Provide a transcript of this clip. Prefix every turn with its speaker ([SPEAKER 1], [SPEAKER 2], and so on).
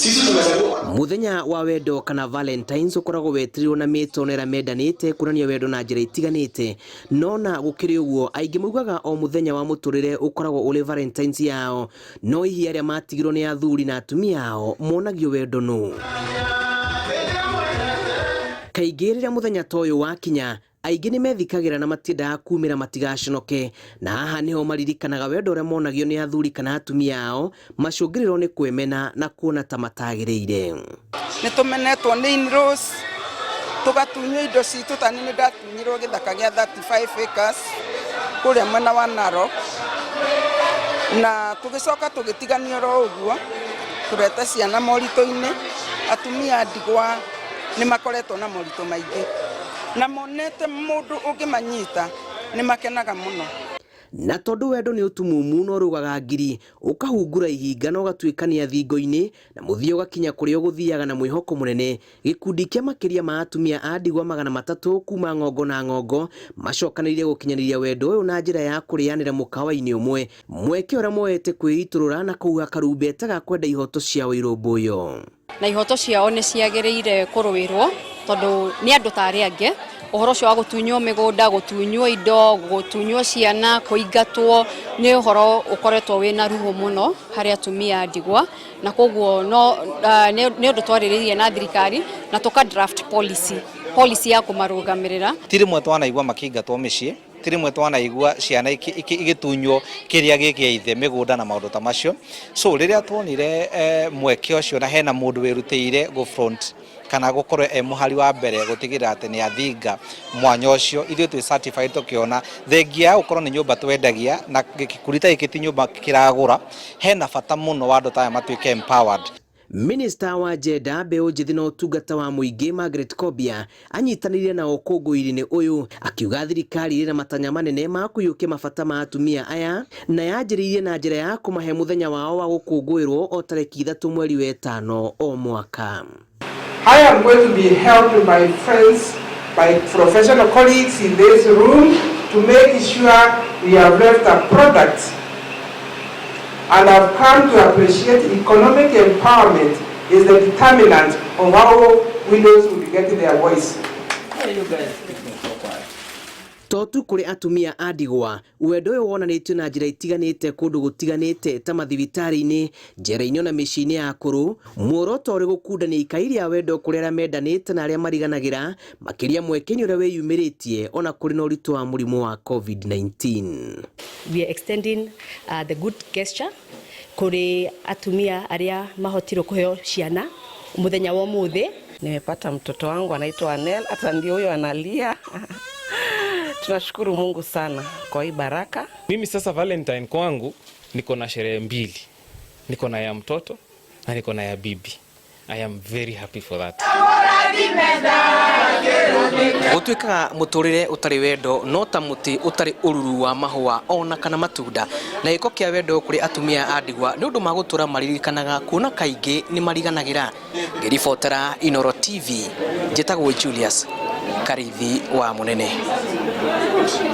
[SPEAKER 1] Sisi tumechagua.
[SPEAKER 2] Muthenya wa wendo kana Valentines ukoragwo wetirwo na mĩto na arĩa mendanĩte kuonania wendo na njĩra itiganĩte. No na gũkĩrĩ ũguo, aingĩ maugaga o mũthenya wa mũtũrĩre ũkoragwo ũrĩ Valentines yao. No hihi arĩa matigirwo nĩ athuri na atumia ao monagio wendo nũ? Kaingĩ rĩrĩa mũthenya ta ũyũ wakinya, aingĩ nĩ methikagĩra na matiendaga kumĩra matigaconoke, na haha nĩho maririkanaga wendo ũrĩa monagio nĩ athuri kana atumia ao, macũngĩrĩrwo nĩ kwĩmena na kuona ta matagĩrĩire.
[SPEAKER 3] Nĩ tũmenetwo nĩ in-laws, tũgatunywo indo citũ. Tani nĩ ndatunyirwo gĩthaka gĩa 35 acres kũrĩa mwena wa Narok, na tũgĩcoka tũgĩtiganio oro ũguo, tũrete ciana moritũ-inĩ. Atumia ndigwa nĩ makoretwo na moritũ maingĩ, na monete mũndũ ũngĩmanyita nĩ makenaga mũno.
[SPEAKER 2] Na tondũ wendo nĩ ũtumumu na ũrũgaga ngiri, ũkahungura ihinga na ũgatuĩkania thingo-inĩ, na mũthia ũgakinya kũrĩa ũgũthiaga na mwĩhoko mũnene. Gĩkundi kĩa makĩria ma atumia a ndigwa 300 kuma ng'ongo na ng'ongo macokanĩrĩire gũkinyanĩria wendo ũyũ na njĩra ya kũrĩanĩra mũkawa-inĩ ũmwe, mweke ũrĩa moete kwĩitũrũra na kũhuha karumbeta ga kwenda ihoto ciao irũmbũiyo.
[SPEAKER 4] Na ihoto ciao nĩ ciagĩrĩire kũrũĩrwo tondũ nĩ andũ ta arĩa angĩ. Ũhoro ũcio wa gũtunywo mĩgũnda, gũtunywo indo, gũtunywo ciana, kũingatwo nĩ ũhoro ũkoretwo wĩna ruo mũno harĩ atumia a ndigwa, na koguo no nĩ ũndũ twarĩrĩirie na thirikari na tũka draft policy ya kũmarũgamĩrĩra.
[SPEAKER 5] Ti rĩmwe twanaigua makĩingatwo mĩciĩ, ti rĩmwe twanaigua ciana igĩtunywo kĩrĩa gĩ gĩa ithe, mĩgũnda na maũndũ ta macio. So rĩrĩa tuonire mweke ũcio na hena mũndũ wĩrutĩire go front kana gũkorwo e mũhari wa mbere gũtigĩrĩra atĩ nĩ athinga mwanya ũcio, ithuĩ twĩ certified, tũkĩona thengia ya gũkorwo nĩ nyũmba twendagia na gĩkundi ta gĩkĩ ti nyũmba kĩragũra, hena bata mũno wa andũ ta aya matuĩke empowered.
[SPEAKER 2] Minista wa Gender, mbeũ njĩthĩ na ũtungata wa mũingĩ Margaret Kobia anyitanĩire na ũkũngũĩri-inĩ ũyũ, akiuga thirikari ĩrĩ na matanya manene ma kũiyũkia mabata ma atumia aya, na yanjĩrĩirie na njĩra ya kũmahe mũthenya wao wa gũkũngũĩrwo o tarĩki 3 mweri wa 5 o mwaka.
[SPEAKER 6] I am going to be helped by friends, by professional colleagues in this room to make sure we have left a product. And I've come to appreciate economic empowerment is the determinant of how widows will be getting their voice.
[SPEAKER 2] To tu kũrĩ atumia a ndigwa, wendo ũyũ wonanĩtio na njĩra itiganĩte kũndũ gũtiganĩte ta mathibitarĩ-inĩ, njera-inĩ ona mĩciĩ-inĩ ya akũrũ. Muoroto ũrĩ gũkundania ikai rĩa wendo kũrĩ arĩa mendanĩte na arĩa mariganagĩra, makĩria mweke-inĩ ũrĩa wĩyumĩrĩtie ona kũrĩ na ũritũ wa mũrimũ wa COVID-19.
[SPEAKER 7] We are extending the good gesture kũrĩ atumia arĩa mahotirwo kũheo ciana mũthenya wa ũmũthĩ.
[SPEAKER 8] Nimepata mtoto wangu anaitwa Anel, hata ndio huyo analia. Tunashukuru Mungu sana kwa hii baraka.
[SPEAKER 9] Mimi sasa Valentine kwangu niko na sherehe mbili. Niko na ya mtoto na niko na ya bibi. I am very happy for that.
[SPEAKER 2] Gũtuĩkaga mũtũrĩre ũtarĩ wendo no ta mũtĩ ũtarĩ ũruru wa mahũa ona kana matunda. Na gĩko kĩa wendo kũrĩ atumia a ndigwa nĩ ũndũ magũtũra maririkanaga, kuona kaingĩ nĩ mariganagĩra. Ngĩribotera Inoro TV, njĩtagwo Julius Karithi wa Mũnene.